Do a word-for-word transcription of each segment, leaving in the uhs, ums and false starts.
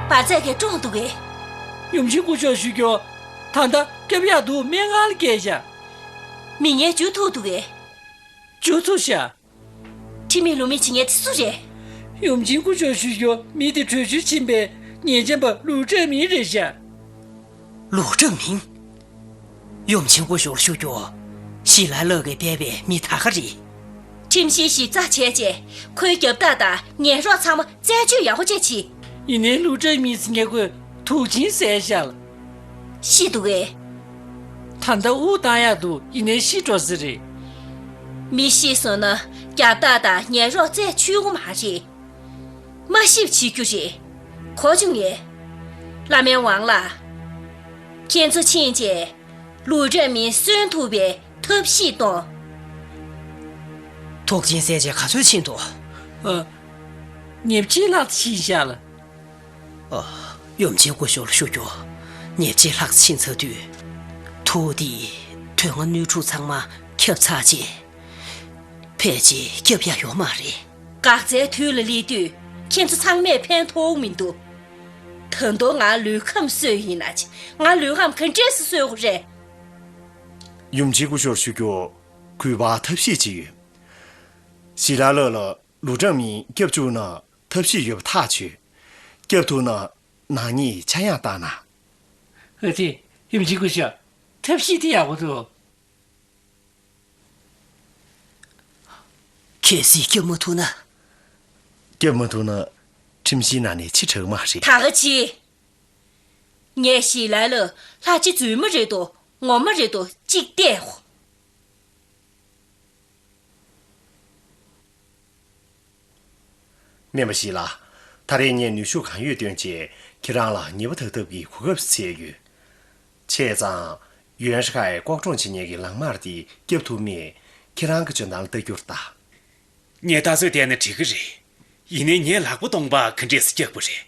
བར་ཆད་ཀྱིས་བཀྲོངས་འདུག་གས། ཡུམ་ཆེན་སྐུ་ཞབས་ཞུ་རྒྱུ། ད་ལྟ་སྐྱོབ་ཡག་འདུག་སྨན་ཁང་ལ་བསྐྱལ་ཤག་མི་ངན་འཇུ་ཐུབ་འདུག་གས། འཇུ་ཐུབ་ཤག་ཁྲིམས་མེད་ལུགས་མེད་བྱེད་མཁན་དེ་སུ་རེད། ཡུམ་ཆེན་སྐུ་ཞབས་ཞུ་རྒྱུ་མི་དེ་བྲོས་བྱོལ་ཕྱིན་པའི་ཉེས་ཅན་པ་ལུའུ་ཀྲང་མིང་རེད་ཤག་ལུའུ་ཀྲང་མིང་། ཡུམ་ཆེན་སྐུ་ཞབས་ཞུ་རྒྱུ། ཞི་ལ་ལགས་ཀྱིས་སྦས་པའི་མི་ད་ག་རེད། ཁྲིམས་གཞི་ཞིབ་ཚགས་བྱས་རྗེས་ཁོའི་རྒྱབ་རྟགས་དང་ཉེས་རོགས་ཚང་མ་རྩད་གཅོད་ཡག་པོ་བྱས་བྱས། ཡིན་ནའི་ལུའུ་ཀྲང་མིང་ཟེར་མཁན་ཁོས་དུག་ཆེན་བཟས་ཤག་ཤི་འདུག་གས། ད་ལྟ་དབུགས་བཏང་ཡག་འདུག་ཡིན་ནའི་ཤི་འགྲོ་ས་རེད། མི་ཤི་སོང་ན་རྒྱབ་རྟགས་དང་ཉེས་རོགས་རྩད་ཆོད་ཀྱི་མ་རེད། མ་ཤི་བྱེད་རྒྱུ་རེད། གོ་བྱུང་ངས། བླ་སྨན་ཝང་ལགས། ཁྱེད་ཚོ་ཕྱིན་རྗེས་ལུའུ་ཀྲང་མིང་གསོན་ཐུབ་པའི་ཐབས་ཤེས་གཏོང་། དུག་ཆེན་བཟས་རྗེས་ག་ཚོད་ཕྱིན་འདུག་ཨ། ཉེར་གཅིག་ལྷག་ཕྱིན་ཤག་ལགས། ཨ། ཡུམ་ཆེན་སྐུ་ཞབས་ཞུ་རྒྱུ། ཉེར་གཅིག་ལྷག་ཕྱིན་ཚར་དུས། དུག་འདིས་དོན་ལྔ་སྣོད་དྲུག་ཚང་མ་ཁྱབ་ཚར་རྗེས། ཕལ་ཆེར་སྐྱོབ་ཡག་ཡོད་མ་རེད། འགག་རྩའི་དུས་ལ་སླེབས་དུས་ཁྱེད་ཚོ་ཚང་མས་ཕན་ཐོགས་མི་འདུག་ད་དུང་ང་ལུས་ཁམས་གསོས་ཡིན་ན་ཅི། ང་ལུས་ཁམས་ག་འདྲས་སེ་གསོ་དགོས་རེད། ཡུམ་ཆེན་སྐུ་ཞབས་ཞུ་རྒྱུ། གུས་པ་ཐབས་ཤེས་ཅིག་ཡོད། ཞི་ལ་ལགས་ལ་ལུའུ་ཀྲང་མིང་སྐྱོབ་བཅུག་ན་ཐབས་ཤེས་ཡོད་པ་ཐག་ཆོད། སྐྱོབ་ཐུབ་ན་ནག་ཉེས་ཆག་ཡང་བཏང་ན། ཨ་ཙི། ཡུམ་ཆེན་སྐུ་ཞབས། ཐབས་ཤེས་དེ་ཡག་པོ་འདུག་གལ་སྲིད་སྐྱོབ་མ་ཐུབ་ན། སྐྱོབ་མ་ཐུབ་ན་ཁྲིམས་གཞིའི་ནང་ནས་ཕྱིར་བྲོས་མ་རེད། ད་ག་ཅི། ངས་ཞི་ལ་ལགས་ལྷ་རྗེ་རྫུན་མ་རེད་དོ། ངོ་མ་རེད་དོ་གཅིག་བལྟས་ཧོ། སྨན་པ་ཞི་ལ། ད་རེས་ངས་ནུས་ཤུགས་གང་ཡོད་བཏོན་བྱས་ཁྱེད་རང་ལ་ཉེས་པ་དག་ཐབས་ཀྱི་གོ་སྐབས་བཙལ་ཡོད། བྱས་ཙང་། ཡོན་ཧྲི་ཁའི་ལྐོག་གྲོང་བྱེད་མཁན་གྱི་ལག་དམར་དེ་སྐྱོབ་ཐུབ་མེད། ཁྱེད་རང་གི་འཇོན་ཐང་ལ་ལྟ་རྒྱུར་གདའ། ངས་ལྟ་ཚོད་བལྟས་ན་འགྲིག་གི་རེད། ཡིན་ནའི་ངའི་ལག་པ་སྟོང་པ་ག་འདྲས་སེ་རྒྱག་པ་རེད།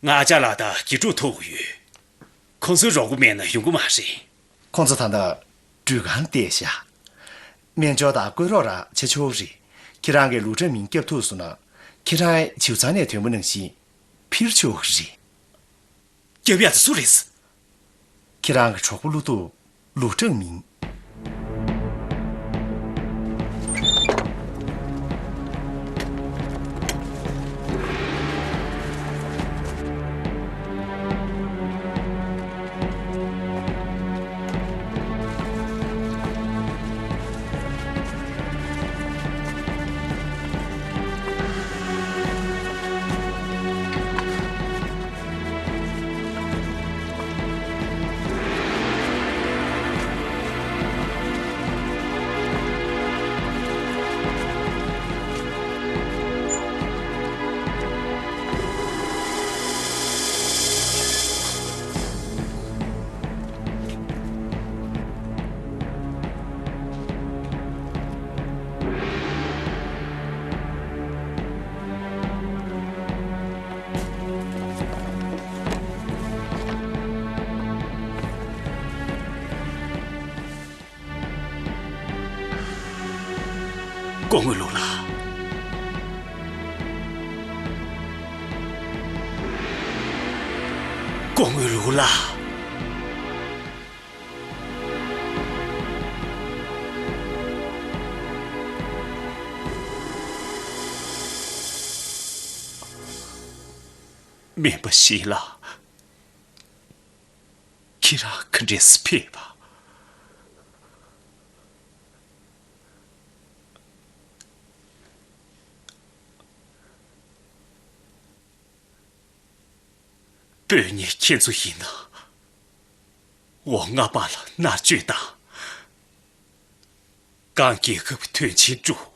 ང་ཅག་ལ་ད་དགེ་ཕྲུག་ཐུག་གི་ཡོད། ཁོང་ཚོའི་རོགས་པ་མེད་ན་ཡོང་གི་མ་རེད། ཁོང་ཚོ་ད་ལྟ་འགྲུལ་ཁང་བལྟས་ཤག་སྨན་སྦྱོར་དང་བསྐོས་རོགས་ར་བྱེད་ཆོག་གི་རེད། ཁྱེད་རང་གིས་ལུའུ་ཀྲང་མིང་སྐྱོབ་ཐུབ་སོང་ན། ཁྱེད་རང་བྱིའུ་ཚང་ནས་ཐོན་པ་ནང་བཞིན་འཕུར་ཆོག་གི་རེད། སྐྱོབ་ཡག་དེ་སུ་རེད། ཁྱེད་རང་གི་གྲོགས་པོ་བློ་སྟོབས། ལུའུ་ཀྲང་མིང་། སྐུ་ངོ་ལུའུ་ལགས། སྐུ་ངོ་ལུའུ་ལགས། སྨན་པ་ཞི་ལགས། ཁྱེད་རང་ག་འདྲས་སེ་ཕེབས་པ། དཔོན་ངེད་ཁྱེད་ཚོ་ཡིན་ན། འོ་ལྔ་པ་ལ་མནར་གཅོད་དང་། གང་རྒྱལ་ཁབ་ཀྱི་དོན་ཆེན་བསྒྲུབས།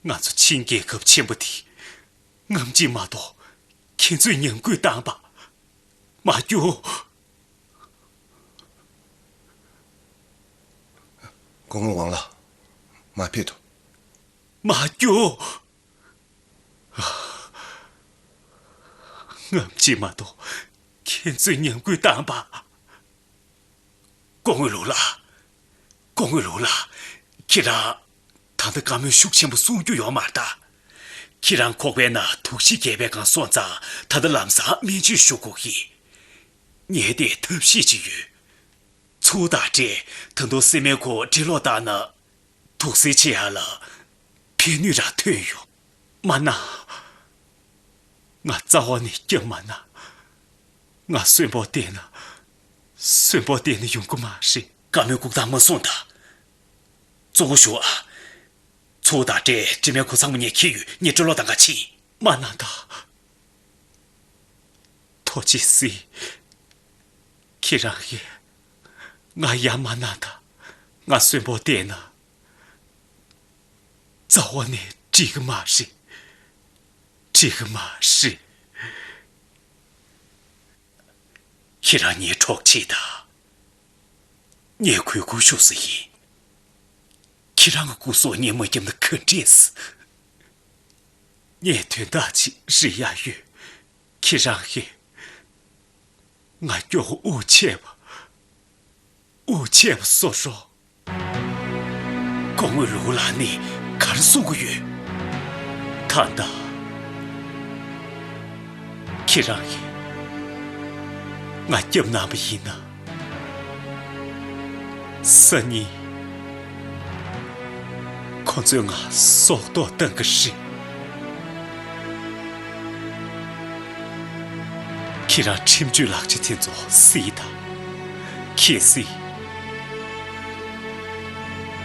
ང་ཚོ་ཆིང་རྒྱལ་ཁབ་ཆེན་པོ་འདི་རྔམ་བརྗིད་མ་གཏོགས་ཁྱེད་ཚོས་ཉམས་རྒུད་བཏང་པ། མ་རྒྱུགས། སྐུ་ངོ་ཝང་ལགས། མ་ཕེབས་དོ། མ་རྒྱུགས། རྔམ་བརྗིད་མ་གཏོགས་ཁྱེད་ཚོས་ཉམས་རྒུད་བཏང་པ། སྐུ་ངོ་ལུའུ་ལགས། སྐུ་ངོ་ལུའུ་ལགས། ཁྱེད་རང་ད་ལྟ་བཀའ་མོལ་ཤུགས་ཆེན་པོ་གསུང་རྒྱུ་ཡོད་མ་རེད་ད། ཁྱེད་རང་ཁོག་པའི་ནང་དུག་ཤི་རྒྱས་པའི་སྒང་སོང་ཙང་། ད་ལྟ་ལམ་སང་སྨན་བཅོས་ཞུ་དགོས་ཀྱི། ངས་དེ་ཐབས་ཤེས་ཅིག་ཡོད། ཚུའུ་དང་ཏྲེ་ད་དུང་སྲིང་མོའི་ཁོག་འགྲེ་སློག་བཏང་ན། དུག་སེལ་བྱེད་ཡག་ལ་ཕན་ནུས་རང་ཐོན་ཡོང་། མ་ན། ང་རྩ་བ་ནས་སྐྱབས་མ་ན། ང་གསོན་པོ་བསྡད་ན། གསོན་པོ་བསྡད་ན་ཡོང་གི་མ་རེད། བཀའ་མོལ་ལྐུགས་རྟགས་མ་གསུངས་དང་། གཙོ་བོ་ཞུ་ཨ། ཚུའུ་དང་ཏྲེ་དྲི་མེད་ཁོ་ཚང་མ་ངས་འཁྱེར་ཡོད། ངས་འགྲེ་སློག་བཏང་ག་ཕྱིན། མ་གནང་དང་། ཐུགས་རྗེ་གཟིགས། ཁྱེད་རང་གིས་ང་ཡར་མ་གནང་དང་། ང་གསོན་པོ་བསྡད་ན་རྩ་བ་ནས་འགྲིག་གི་མ་རེད། འགྲིག་གི་མ་རེད། ཁྱེད་རང་ངའི་གྲོགས་བྱེད་དང་། ངས་གུས་བཀུར་ཞུ་ས་ཡིན། ཁྱེད་རང་གི་སྐུ་སྲོག་ངས་མ་བརྒྱབ་ན་ག་འདྲས། ངས་དོན་དག་ཅིག་རིག་ཡག་ཡོད། ཁྱེད་རང་གིས་ང་སྐྱོ་པོ་དབུགས་ཆད་པ། དབུགས་ཆད་པ་བཟོ་རོགས། སྐུ་ངོ་ལུའུ་ལགས་ནས་ག་རེ་གསུང་གི་ཡོད། ད་ལྟ་ཁྱེད་རང་གིས་ང་སྐྱབས་གནང་བ་ཡིན་ན། སང་ཉིན་ཁོ་ཚོས་ང་སྲོག་ཐོག་བཏང་གི་རེད། ཁྱེད་རང་ཁྲིམས་གཅོད་ལག་ཆ་དེ་ཚོ་གཟིགས་དང་། གལ་སྲིད།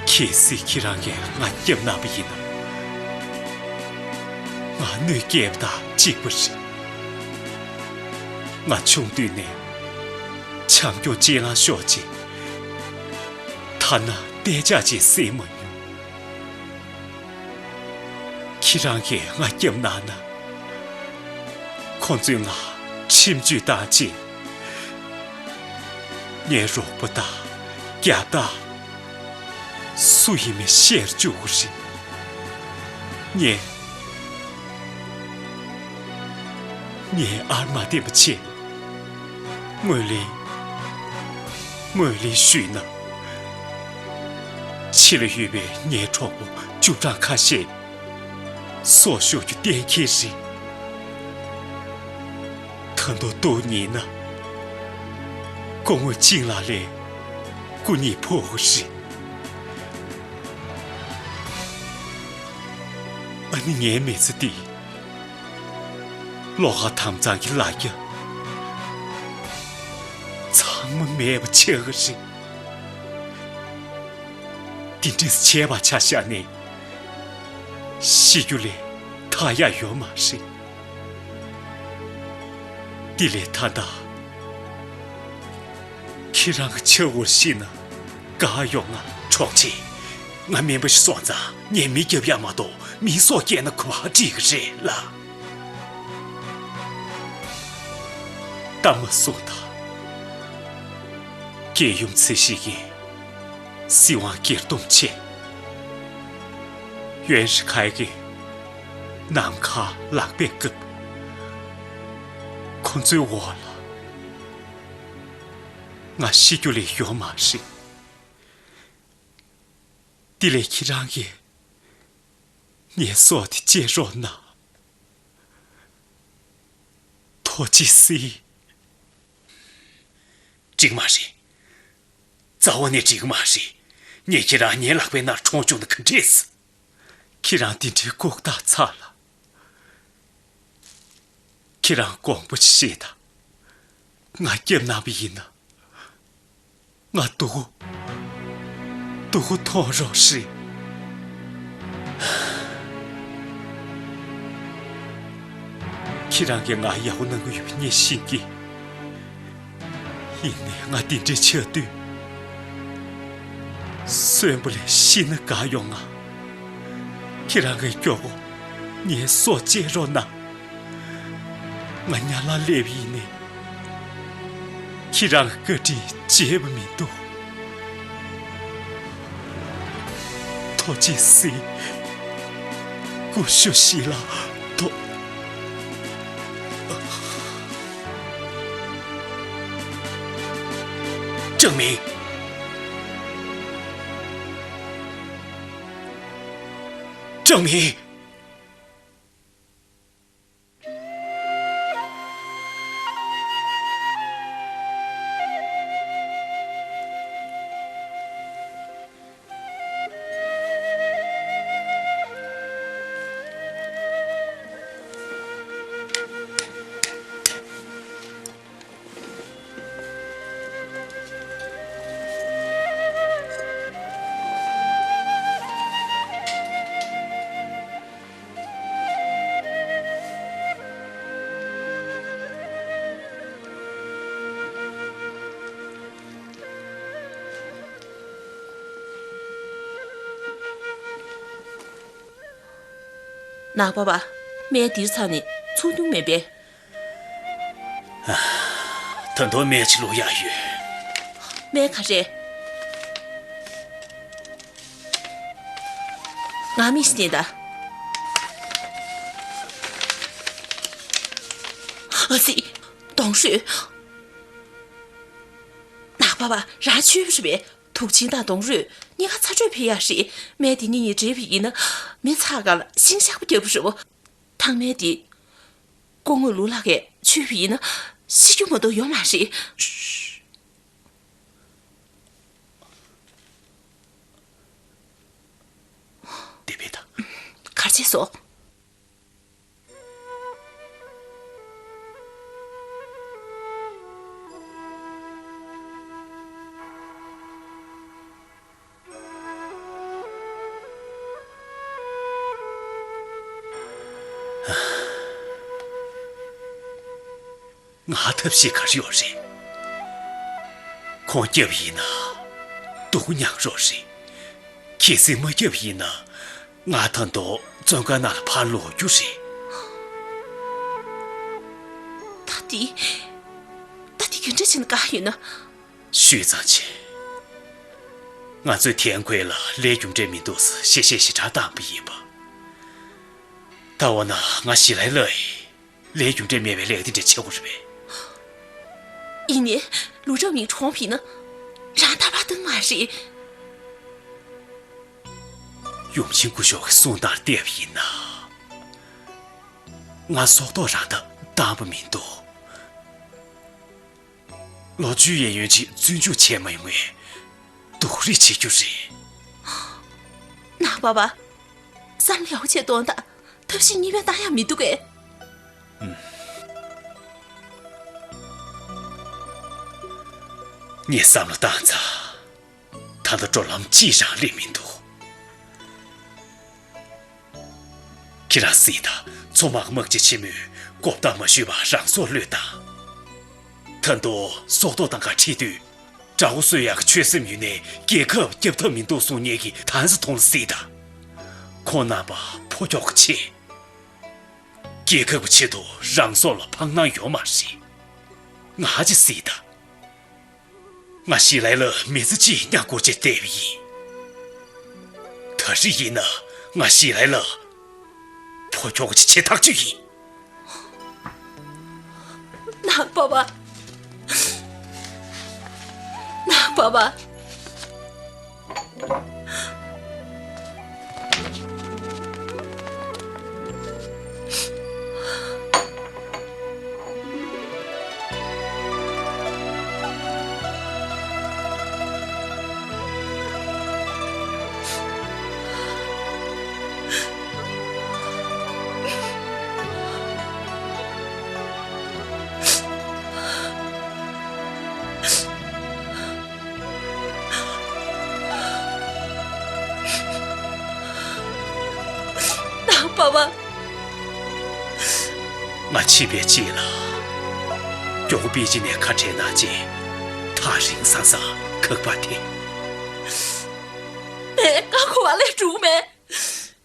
གལ་སྲིད་ཁྱེད་རང་གིས་ང་སྐྱབས་གནང་བ་ཡིན་ན། ང་གནོད་སྐྱེལ་བ་དང་གཅིག་པ་རེད། ང་ཆུང་དུས་ནས་བྱམས་སྐྱོང་སྤྱན་ལམ་ཤོར་རྗེས། ཐ་ན་གཏན་འཇགས་ཅིག་བསད་མ་མྱོང་། ཁྱེད་རང་གིས་ང་སྐྱབས་གནང་ན། ཁོང་ཚོས་ང་ཁྲིམས་གཅོད་བཏང་རྗེས། ངའི་རོགས་པ་དང་རྒྱབ་ལྟ། སུ་ཡིན་མིན་ཤེས་རུ་བཅུག་གི་རེད། ངས། ངས་ཨར་མ་བསྟན་པ་བྱས། ངོས་ལེན། ངོས་ལེན་ཞུས་ན། ཕྱི་ལ་ཡོད་པའི་ངའི་གྲོགས་པོ་བཅུ་གྲངས་ཁ་ཤས་སྲོག་ཤོར་རྒྱུ་གཏན་འཁེལ་རེད། ད་དུང་ཏོག་ཉིད་ན། སྐུ་ངོ་ཅིང་ལགས་ལས་སྐུ་ཉིད་ཕོག་གི་རེད། ཨ་ནི་ངའི་མི་ཚེ་འདི། བློ་ཁ་དྭངས་གཙང་གི་ལ་རྒྱ་ཚང་མ་མེད་པ་ཆགས་ཀྱི་རེད། འདི་འདྲས་བྱས་པ་ཆ་བཞག་ནས་ཤི་རྒྱུ་ལས་ཐར་ཡག་ཡོད་མ་རེད། འདི་ལས་ད་ལྟ་ཁྱེད་རང་གི་ཆ་བོར་ཤི་ན་དགའ་ཡོང་ང་། གྲོགས་བྱེད། ང་སྨན་པ་ཞིག་སོང་ཙང་ངས་མེ་བརྒྱབ་ཡག་མ་གཏོགས་མིའི་སྲོག་སྐྱེལ་ན་ག་པར་འགྲིག་གི་རེད་ལགས། ད་མ་གསུངས་དང་། རྒྱལ་ཡུམ་ཚེ་ཞིག་གིས་སྲིད་དབང་སྒེར་སྡོམ་བྱས། ཡུན་ཧྲི་ཁའི་གིས་ནམ་མཁར་ལག་པས་བཀབ། ཁོ་ཚོའི་འོག་ལ་ང་ཤི་རྒྱུ་ལས་ཡོད་མ་རེད། དེ་ལས་ཁྱེད་རང་གིས་ངའི་སྲོག་དེ་བཅད་རོགས་གནང་། ཐུགས་རྗེ་གཟིགས། འགྲིག་མ་རེད། རྩ་བ་ནས་འགྲིག་མ་རེད། ངས་ཁྱེད་རང་ངའི་ལག་པའི་ནང་གྲོངས་བཅུག་ན་ག་འདྲས། ཁྱེད་རང་འདི་འདྲའི་ལྐུགས་རྟགས་ཚ་ལ། ཁྱེད་རང་དགོངས་པ་བཞེས་དང་། ང་སྐྱབས་གནང་བ་ཡིན་ན། ང་སྡུག་སྡུག་པོ་མཐོང་རོགས་ཞེས། ཁྱེད་རང་གིས་ང་ཡག་པོ་གནང་གི་ཡོད་པ་ངས་ཤེས་ཀྱི། ཡིན་ནའི་ང་འདི་འདྲའི་ཆགས་དུས། གསོན་པོ་ལས་ཤི་ན་དགའ་ཡོང་ང་། ཁྱེད་རང་གིས་མགྱོགས་པོ་ངའི་སྲོག་བཅད་རོགས་གནང་། ང་ཉལ་ལ་སླེབས་ཡིན་ནའི། ཁྱེད་རང་གི་བཀའ་དྲིན་བརྗེད་པ་མི་འདུག། ཐུགས་རྗེ་གཟིགས། སྐུ་ཞབས་ཞི་ལགས། ཐུགས། ཅང་མིང། ཅང་མིང། ནག་པ་པ། སྨན་འདིར་ཚར་ནས་ཚུར་འཐུང་མེད་པས། ད་དུང་སྨན་ཅིག་བླུག་ཡག་ཡོད། སྨན་ག་རེ། ང་མི་ཤི་ནས་ད། ཨ་ཙི། གདོང་ཧྲུས། ནག་པ་པ་རང་ཆོས་པ་རེད་པས། དུག་ཆེན་དང་གདོང་ཧྲུས་གཉིས་ཀ་ཚ་དྲོད་འཕེལ་ཡག་རེད། སྨན་དེ་གཉིས་གཉིས་སྦྲེལ་བ་ཡིན་ན། མི་ཚ་ག་ལ་ཤིང་ཤག་པོ་རྒྱབ་པ་རེད་པ། ཐང་མའི་དེ། སྐུ་ངོ་ལུ་ལགས་ཀྱིས་མཆོད་པ་ཡིན་ན། ཤི་རྒྱུ་མ་གཏོགས་ཡོང་མ་རེད། ཤུ། དེ་བས་ད། གར་བྱས་སོ། ང་ཐབས་ཤེས་ག་རེ་ཡོད་རེད། ཁོང་སྐྱབས་ཡིན་ན་སྡུག་མྱངས་རོགས་རེད། གལ་སྲིད་མ་སྐྱབས་ཡིན་ན། ང་ད་དུང་བཙོན་ཁང་ནང་ལ་ཕར་ལོག་རྒྱུ་རེད། ད་དེ། ད་དེ་ག་འདྲ་བྱས་ན་དགའ་ཡོད་ན། ཤུལ་ཙམ་བྱས། ང་ཚོས་ཐན་ཁོས་ལ་ལས་རྒྱུ་འབྲས་མི་འདུག་ཟེར་གཤེ་གཤེ་ཞེ་དྲག་བཏང་པ་ཡིན་པ། ད་འོ་ན་ང་ཞི་ལའི་ལགས་ཡིན། ལས་རྒྱུ་འབྲས་མེད་པའི་ལས་དེ་འདྲ་བྱེད་དགོས་རེད་པས། ཡིན་ནའི། ལུའུ་ཀྲའོ་མིང་གྲོངས་པ་ཡིན་ན། རང་ད་བར་དུ་མ་རེད། ཡུམ་ཆེན་སྐུ་ཞབས་ཀྱི་གསུང་ལྟར་བལྟས་པ་ཡིན་ན། ང་སྲོག་ཐོག་རང་ད་བཏང་པ་མི་འདུག་ལོ་བཅུ་ཡས་ཡོད་ཅིག་བཙོན་འཇུག་བྱས་མ་ཡོང་ངས་སྡུག་རུས་བྱེད་རྒྱུ་རེད། ནག་པ་པ། བསམ་བློ་ཡག་པོ་བྱས་གཏོང་དང་། ཐབས་ཤེས་གཉིས་པ་བཏང་ཡག་མི་འདུག་གས། ངས་བསམ་བློ་བཏང་ཚར། ད་ལྟ་འགྲོ་ལམ་གཅིག་རང་སླེབས་མི་འདུག་ཁྱེད་རང་གཟིགས་དང་། མཚོ་དམག་དམག་སྤྱི་ཆེན་མོས་གོ་བརྡ་མ་ཞུས་པར་རང་སྲོག་བློས་བཏང་། ད་དུང་སྲོག་ཐོག་བཏང་ག་ཁྲིད་དུས། དགྲ་བོ་གསོད་ཡག་གི་ཆོད་སེམས་ཡོད་ནའི་རྒྱལ་ཁབ་སྐྱོབ་ཐབས་མི་འདུག་གསུང་མཁན་གྱི་ཐང་སི་ཐོང་ལ་གཟིགས་དང་། ཁོང་རྣམ་པ་ཕོ་ཁྱོག་ཆེ། རྒྱལ་ཁབ་ཀྱི་ཆེད་དུ་རང་སྲོག་ལ་ཕངས་སྣང་ཡོད་མ་རེད། ང་ཅིག་གཟིགས་དང་། ང་ཞི་ལའི་ལ་མི་ཚེ་གཅིག་ཉར་དགོས་ཅེས་བསྡད་པ་ཡིན། ད་རེས་ཡིན་ན་ང་ཞི་ལའི་ལ་ཕོ་ཁྱོག་ཅིག་བྱེད་ཐག་ཆོད་ཡིན། ནག་པ་པ། ནག་པ་པ། ནག་པ་པ། ང་འཆི་བའི་རྗེས་ལ། མགྱོགས་པོ་པེ་ཅིན་ནས་ཁ་བྲལ་གནང་ཆེད། ཐག་རིང་ས་ས་ཁག་པ་དེ། ངས་ཀ་ཁོ་བ་ལས་འགྲུབ་མེད།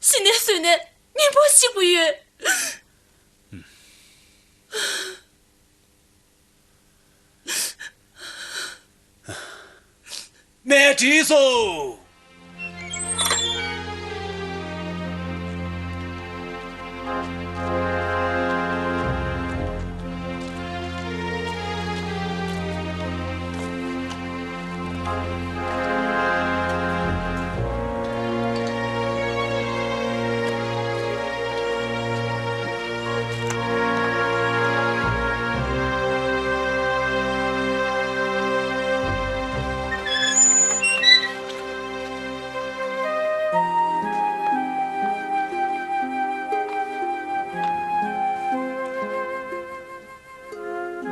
ཤི་ནས་གསོན་ནས་གཉེན་པོ་གཅིག་པུ་ཡོད། སྨན་བྲིས་སོང་།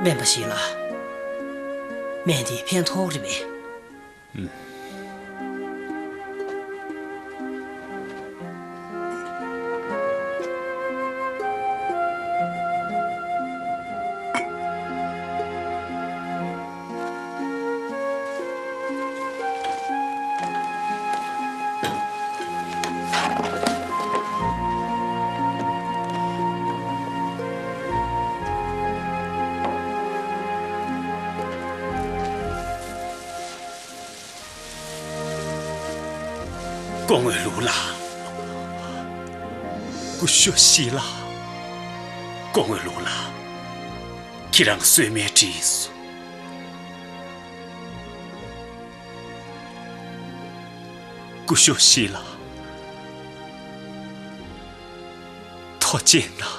སྨན་པ་ཞིག་ལ། སྨན་འདི་ཕན་ཐོགས་རེད་པས། སྐུ་ངོ་ལུའུ་ལགས། སྐུ་ཞབས་ཞི་ལགས། སྐུ་ངོ་ལུའུ་ལགས། ཁྱེད་རང་གསོལ་མེ་བསྲེགས་སོང་། སྐུ་ཞབས་ཞི་ལགས། ཐུགས་རྗེ་གནང་།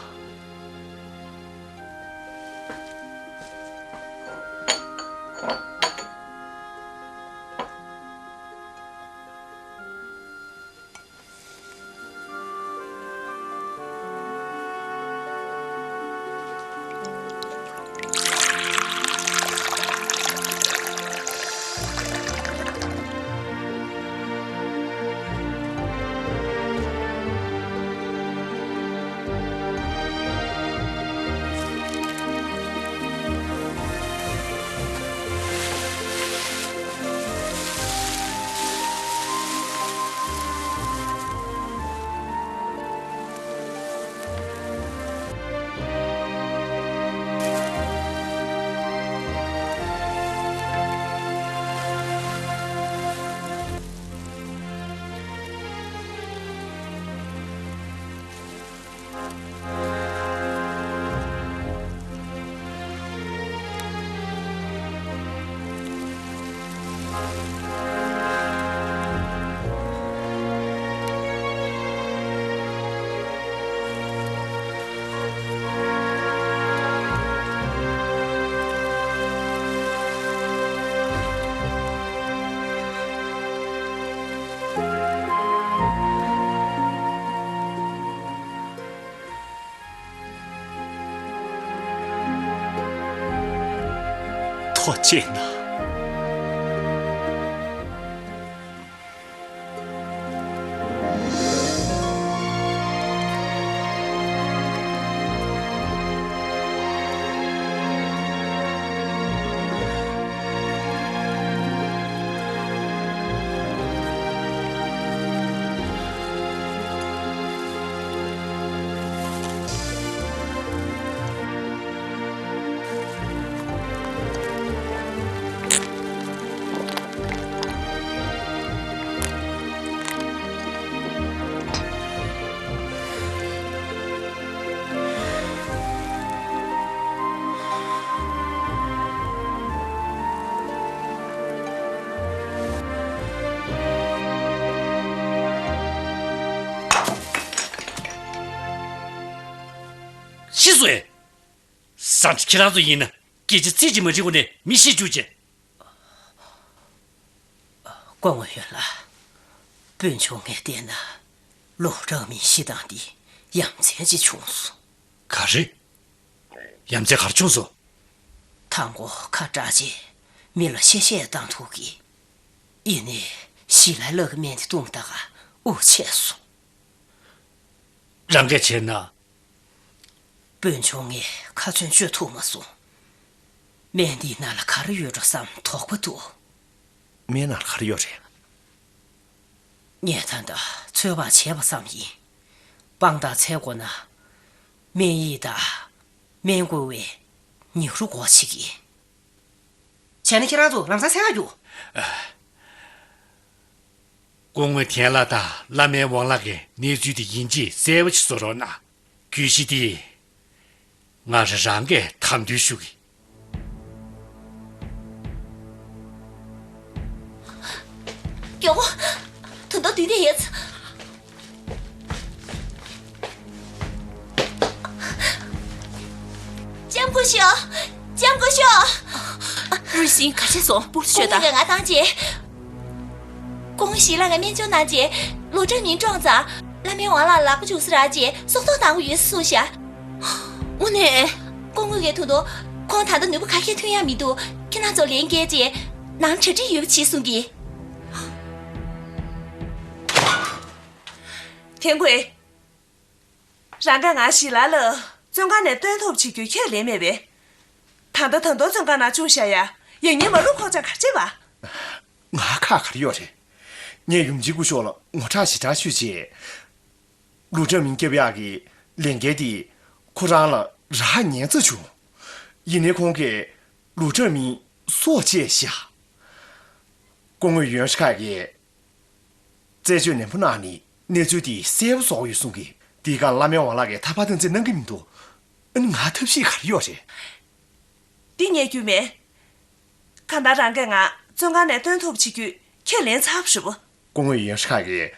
ཐུགས་རྗེ་གནང་། ཤི་སོང་ཨེ། སང་ཁྱེད་རང་ཚོ་ཡིན་ན་སྐད་ཆ་ཚིག་གཅིག་མ་དྲི་གོང་ནས་མི་ཤི་བཅུག་ཅེས། སྐུ་ངོ་ཡོན་ལགས། དཔོན་ཆུང་ངས་བལྟས་ན། ལུའུ་ཀྲང་མིང་ཤི་སྟངས་འདི་ཡ་མཚན་ཅིག་བྱུང་སོང་། ག་རེ། ཡ་མཚན་ག་རེ་བྱུང་སོང་། མཐའ་འཁོར་ཁ་གྲག་རྗེས་མི་ལ་གཤེ་གཤེ་བཏང་འདུག་གི། ཡིན་ནའི་ཞི་ལའི་ལག་གི་སྨན་དེ་བཏུང་ད་ག་དབུགས་ཆད་སོང་། རང་གིས་བྱས་ན། དཔོན་ཆུང་ངས་ཁ་ཚོན་གཅོད་ཐུབ་མ་སོང་། སྨན་འདིའི་ནང་ལ་ག་རེ་ཡོད་འགྲོ་བསམ་དོགས་པ་འདུག་སྨན་ནང་ལ་ག་རེ་ཡོད་རེད། ངས་ད་ལྟ་ཚོད་དཔག་བྱས་པ་ཙམ་ཡིན། དཔང་རྟགས་འཚོལ་དགོས་ན། སྨན་ཡིག་དང་། སྨན་བཀོལ་བའི་ཉིག་རུ་སྒོར་ཕྱེ་གི། བྱས་ན་ཁྱེད་རང་ཚོ་ལམ་སང་གསན་ག་རྒྱུགས། སྐུ་ངོ་ཐན་ལགས་དང་བླ་སྨན་ཝང་ལགས་ཀྱི་གནས་ཚུལ་དེ་ཡིན་གཅིག་གསལ་པོ་ཞིག་བཟོ་རོགས་གནང་། གྱོད་གཞི་དེ་ང་རང་རང་གིས་དམ་འདུན་ཞུ་གི། མགྱོགས་པོ། དུང་ཐོག་བདུན་དེ་ཡོད། ལྕམ་སྐུ་ཞབས། ལྕམ་སྐུ་ཞབས། རུས་ཤིང་ག་བྱས་སོང་། པུར་ཤོད་དང་། སྐུ་ངོ་ང་བཏང་རྗེས། སྐུ་ངོ་ཞི་ལ་ང་སྨན་བཅོས་གནང་རྗེས། ལུའུ་ཀྲང་མིང་བཀྲོངས་ཙང་། བླ་སྨན་ཝང་ལགས་ལག་པ་འཇུ་ས་རག་རྗེས་སྲོག་ཐོག་བཏང་གི་ཡོད་ཟེར་གསུངས་ཤག་དངོས་གནས། སྐུ་ངོ་གིས་ཐུག་འདུག་ཁོང་ད་ལྟ་ནུས་པ་ག་གེ་ཐོན་ཡ་མི་འདུག་ཁྱེད་རང་ཚོ་ལན་བརྒྱབ་རྗེས་ནང་གྲ་སྒྲིག་ཡོད་པ་བྱེད་གསུང་གི། ཐན་ཁུའེ། རང་གིས་ང་ཞི་ལ་ལ་བཙོན་ཁང་ནས་བཏོན་ཐབས་བྱེད་རྒྱུ་ཁས་ལེན་མེད་པས། ད་ལྟ་ད་དུང་བཙོན་ཁང་ནང་བཅུག་བཞག་ཡ། ཡང་ཉིན་མ་ལུག་ཁོག་ཅག་ག་བྱེད་པ། ང་ཁག་ག་རེ་ཡོད་རེད། ངས་ཡུམ་ཆེན་སྐུ་ཞབས་ལ་ངོ་ཁྲག་ཞེ་དྲག་ཞུས་རྗེས། ལུའུ་ཀྲང་མིང་སྐྱོབ་ཡག་གི་ལས་འགན་དེ་ཁོ་རང་ལ་རག་ཉན་ཚར་བྱུང་། ཡིན་ནའི་ཁོང་གིས་ལུའུ་ཀྲང་མིང་སྲོག་བཅད་བཞག་སྐུ་ངོ་ཡོན་ཧྲི་ཁ་གིས་ རྩད་གཅོད་ནན་པོ་གནང་ནས་གནས་ཚུལ་དེ་གསལ་པོ་བཟོ་དགོས་ཡོད་གསུང་གི། དེའི་སྒང་བླ་མའི་དབང་ལག་གིས་ཐར་པ་བསྟན་འཛིན་གནང་གི་མི་འདུག་ཨ་ནི་ང་ཐབས་ཤེས་ག་རེ་ཡོད་རེད། འདི་ངས་རྒྱུས་མེད། གང་ལྟར་རང་གིས་ང་བཙོན་ཁང་ནས་བཏོན་ཐུབ་པ་བྱེད་རྒྱུ་ཁས་ལེན་ཚར་བ་རེད་པ། སྐུ་ངོ་ཡོན་ཧྲི་ཁ་གིས།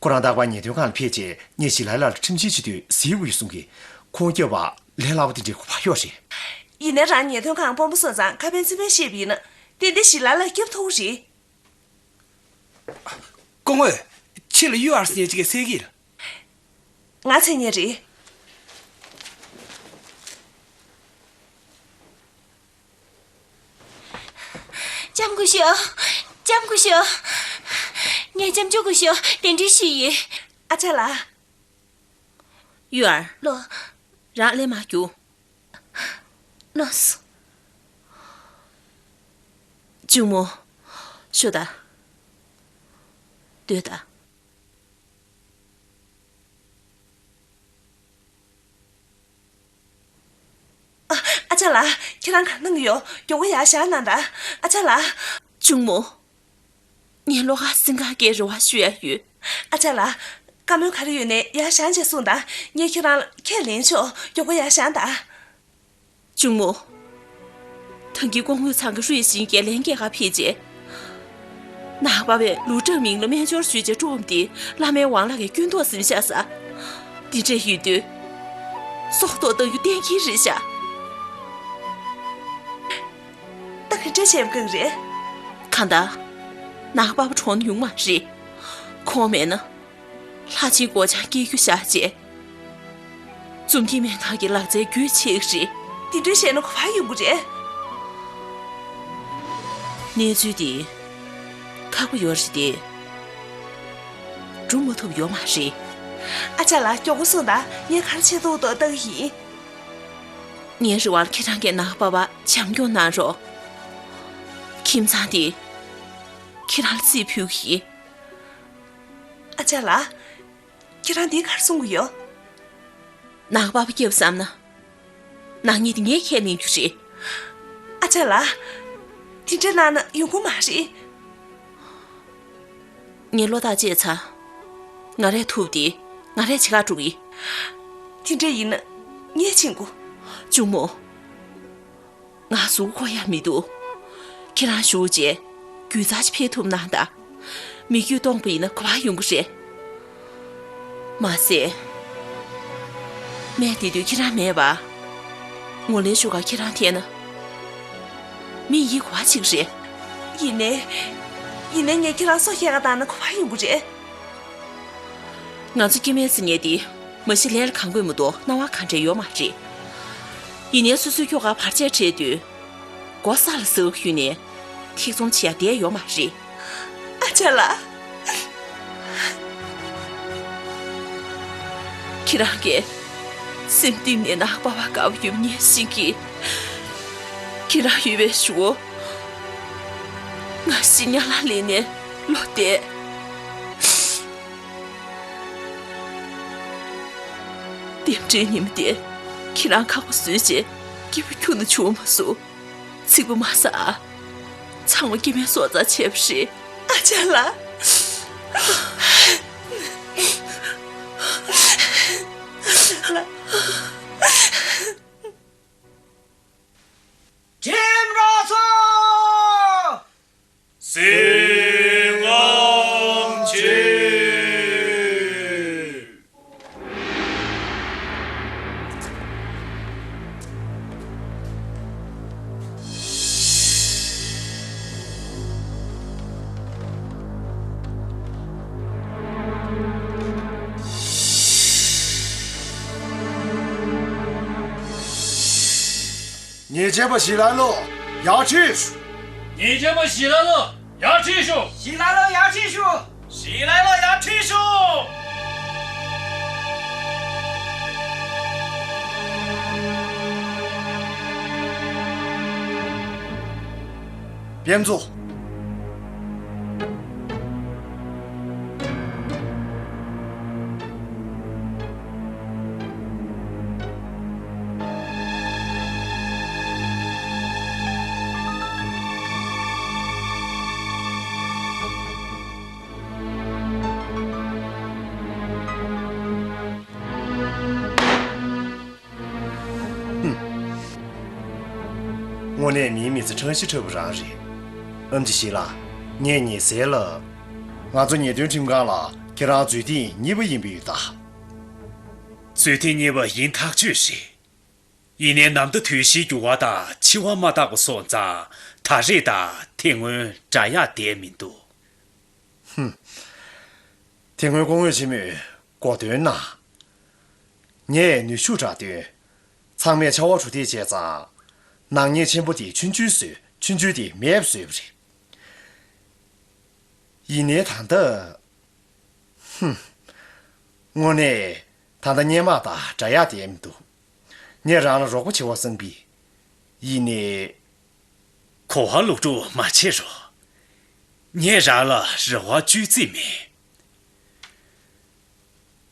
ཁོ་རང་རྟག་པར་ཉེས་དོན་ཁང་ལ་ཕེབས་རྗེས་ངས་ཞི་ལའི་ལགས་ལ་ཁྲིམས་བཤེར་བྱེད་དུས་གཟིགས་དགོས་གསུང་གི། ཁོང་སྐྱོབ་པ་ལས་སླ་པོ་དེ་འདྲའི་གོ་བ་ཡོད་རེད། ཡིན་ནའི་རང་ཉེས་དོན་ཁང་དཔོན་པོ་སོང་ཙང་ཁ་ཕན་ཚིག་ཕན་བཤད་པ་ཡིན་ན་ཏན་ཏན་ཞི་ལའི་ལགས་སྐྱོབ་ཐུབ་ཀྱི་རེད། སྐུ་ངོ། ཕྱི་ལ་ཡུ་ཨར་སི་ཉེ་ཅིག་གིས་གསལ་གྱི་རེད། ང་མཚན་ཉིད་རེད། ལྕམ་སྐུ་ཞབས། ལྕམ་སྐུ་ཞབས། ངས་ལྕམ་ཆུང་སྐུ་ཞབས་གདན་འདྲེན་ཞུས་ཡིན། ཨ་ཅག་ལགས། ཡུ་ཨར། ལོ། རང་ལས་མ་རྒྱུག་ལགས་སོ། གཅུང་མོ། ཤོག་དང་། སྡོད་དང་། ཨ། ཨ་ཅག་ལགས། ཁྱེད་རང་ག་རེ་གནང་གི་ཡོད། མགྱོགས་པོ་ཡར་བཞེངས་གནང་དང་། ཨ་ཅག་ལགས། གཅུང་མོ། ངས་བློ་དཀར་སེམས་དཀར་གྱི་རེ་བ་ཞུ་ཡ་ཡོད། ཨ་ཅག་ལགས། བཀའ་མོལ་ག་རེ་ཡོད་ནའི་ཡར་བཞེངས་བྱས་གསུངས་དང་། ངས་ཁྱེད་རང་ལ་ཁས་ལེན་ཆོག་མགྱོགས་པོ་ཡར་བཞེངས་དང་། གཅུང་མོ། ད་གིན་སྐུ་ངོ་ཚང་གི་ཧྲུའེ་ཞིན་རྒྱལ་ལན་རྒྱལ་ཁབ་ཕེབས་རྗེས། ནག་པ་བས་ལུའུ་ཀྲང་མིང་ལ་སྨན་སྦྱོར་ཞུས་རྗེས་བཀྲོངས་ཏེ་བླ་མའི་དབང་ལག་གིས་སྐྱོན་འདོགས་ཟིན་ཤག་ཟེར། འདི་འདྲ་ཡིན་དུས། སྲོག་ཐོག་བཏང་རྒྱུ་གཏན་འཁེལ་རེད་ཤག་ད་ག་འདྲ་བྱས་པ་གང་རེད། གང་ལྟར། ནག་པ་བ་གྲོངས་ན་ཡོང་མ་རེད། ཁོང་མེད་ན། ལྷ་ཆེན་སྒོ་བྱང་སྐྱེ་རྒྱུ་བཞག་རྗེས། བཙུན་མའི་སྨན་ཁང་གི་ལག་རྩལ་རྒྱུན་ཆད་ཀྱི་རེད། དེ་འདྲ་བྱས་ན་ག་པར་ཡོང་གི་རེད། གནས་ཚུལ་འདི་ཁག་པོ་ཡོད་རེད་དེ། སྒྲུབ་མ་ཐུབ་ཡོད་མ་རེད། ཨ་ཅག་ལགས། མགྱོགས་པོ་གསུངས་དང་། ངས་ག་རེ་བྱེད་ཐུབ་ཐུབ་ལྟ་གི་ཡིན། ངའི་རེ་བར་ཁྱེད་རང་གིས་ནག་པ་བ་བྱམས་སྐྱོང་གནང་རོགས། ཁྱིམ་ཚང་འདི་ཁྱེད་རང་ལ་རྩིས་ཕུལ་གི་ཡིན། ཨ་ཅག་ལགས། ཁྱེད་རང་འདི་ག་རེ་གསུང་གི་ཡོད། ནག་པ་བ་སྐྱོབ་བསམ་ན། ནག་ཉེས་དེ་ངས་ཁས་ལེན་རྒྱུ་རེད། ཨ་ཅག་ལགས། དེ་འདྲ་གནང་ན་ཡོང་གི་མ་རེད། ངས་བློ་ཐག་བཅད་ཚར། ང་རས་ཐུབ་དེ་ང་རས་བྱེད་ག་འགྲོ་གི། དེ་འདྲ་ཡིན་ན་ངས་ཕྱིན་དགོས། གཅུང་མོ། ང་གཟུགས་ཁོག་ཡག་མི་འདུག་ཁྱེད་རང་བཞུགས་རྗེས་རྒྱུ་རྩ་ཞིག་འཕེལ་ཐུབ་གནང་དང་། མི་རྒྱུད་སྟོངས་པ་ཡིན་ན་ག་པར་ཡོང་གི་རེད། མ་ཟད། སྨན་སྟེར་དུས་ཁྱེད་རང་མེད་པ། ངོས་ལེན་ཞུ་གར་ཁྱེད་རང་འཐེན་ན། མི་ཡིས་ག་པར་བྱེད་ཀྱི་རེད། ཡིན་ནའི། ཡིན་ནའི་ངས་ཁྱེད་རང་སྲོག་གཞན་ག་བཏང་ན་ག་པར་ཡོང་གི་རེད། ང་ཚོ་སྐྱེ་དམན་ཟེར་མཁན་དེ་མ་གཞི་ལས་ལ་གང་དགོས་མ་གཏོགས་སྣང་བ་གང་དྲན་ཡོད་མ་རེད། ཡིན་ནའི་སོ་སོའི་ཁྱོ་ག་བར་ཆད་འཕྲད་དུས། མགོ་ས་ལ་ཟུག་ཡོད་ནའི་ཐེ་ཚོམ་བྱེད་ཡ་བསྡད་ཡོད་མ་རེད། ཨ་ཅག་ལགས། ཁྱེད་རང་གིས་སེམས་གཏིང་ནས་ནག་པ་བ་དགའ་པོ་ཡོད་ངས་ཤེས་ཀྱི། ཁྱེད་རང་ཡོད་པའི་གཞུག་གུ། ང་ཤི་ཉག་ལ་ལེན་ནས་ལོ་དེ། རྟེན་འབྲེལ་ཉིན་མོ་དེ་ཁྱེད་རང་ཁག་པོ་བཟོས་རྗེས་སྐྱིད་པོ་ཁྱོན་ནས་བྱུང་མ་སོང་། ཚིག་པ་མ་ཟ་ཨ། ཚང་མ་སྐྱེ་དམན་སྲོག་རྩ་ཆད་པ་རེད། ཨ་ཅག་ལགས། ཁྲིམས་ར་ཚོ། སྲིད་དབང་ཆེ། ཉེས་ཅན་པ་ཞི་ལའི་ལོ་ཡར་ཁྲིད་ཞུ། ཉེས་ཅན་པ་ཞི་ལའི་ལོ་ཡར་ཁྲིད་ཞུ། ཞི་ལའི་ལོ་ཡར་ཁྲིད་ཞུ། ཞི་ལའི་ལོ་ཡར་ཁྲིད་ཞུ། ཕྱག་འཚལ། དངོས་གནས་མིའི་མི་ཚེ་ཕྲང་ཞིང་འཁྲབ་པ་རང་རེད། ཨེམ་ཆི་ཞི་ལ། ངས་ཉེ་སར་ལ། ང་ཚོ་ཉེས་དོན་ཁྲིམས་ཁང་ལ་ཁྱེད་རང་རྫུས་ཏེ་གཉིས་པ་ཡིན་པ་ཡོད་ད། རྫུས་ཏེ་གཉིས་པ་ཡིན་ཐག་ཆོད་རེད། ཡིན་ནའི་ནམ་ཟླ་དུས་བཞིའི་འགྱུར་བ་དང་འཆི་བ་མ་བརྟག་པ་སོང་ཙང་ད་རེས་ད་དེ་སྔོན་འདྲ་ཡག་བསྡད་མི་འདུག་ཧུམ། དེ་སྔོན་སྐུ་ངོ་ཆེན་མོས་གོ་སྟོན་གནང་། ངས་ནུས་ཤུགས་དྲག་བཏོན། ཚང་མས་ཆར་པ་གྲུ་འདེགས་བྱས་ཙང་། ནག་ཉེས་ཆེན་པོ་དེ་ཆུང་ཆུང་བཟོས། ཆུང་ཆུང་དེ་མེད་པ་བཟོས་པ་རེད། ཡིན་ནའི་ད་ལྟ། ཧུམ། དངོས་གནས་ད་ལྟ་སྔོན་མ་དང་འདྲ་ཡག་བསྡད་མི་འདུག་ངས་རང་ལ་རོགས་པ་བྱེད་པ་བསམ་གི། ཡིན་ནའི། གོ་བ་ལོག་སྒྲུབ་མ་བྱེད་རོགས། ངས་རང་ལ་རེ་བ་བཅོལ་རྩིས་མེད།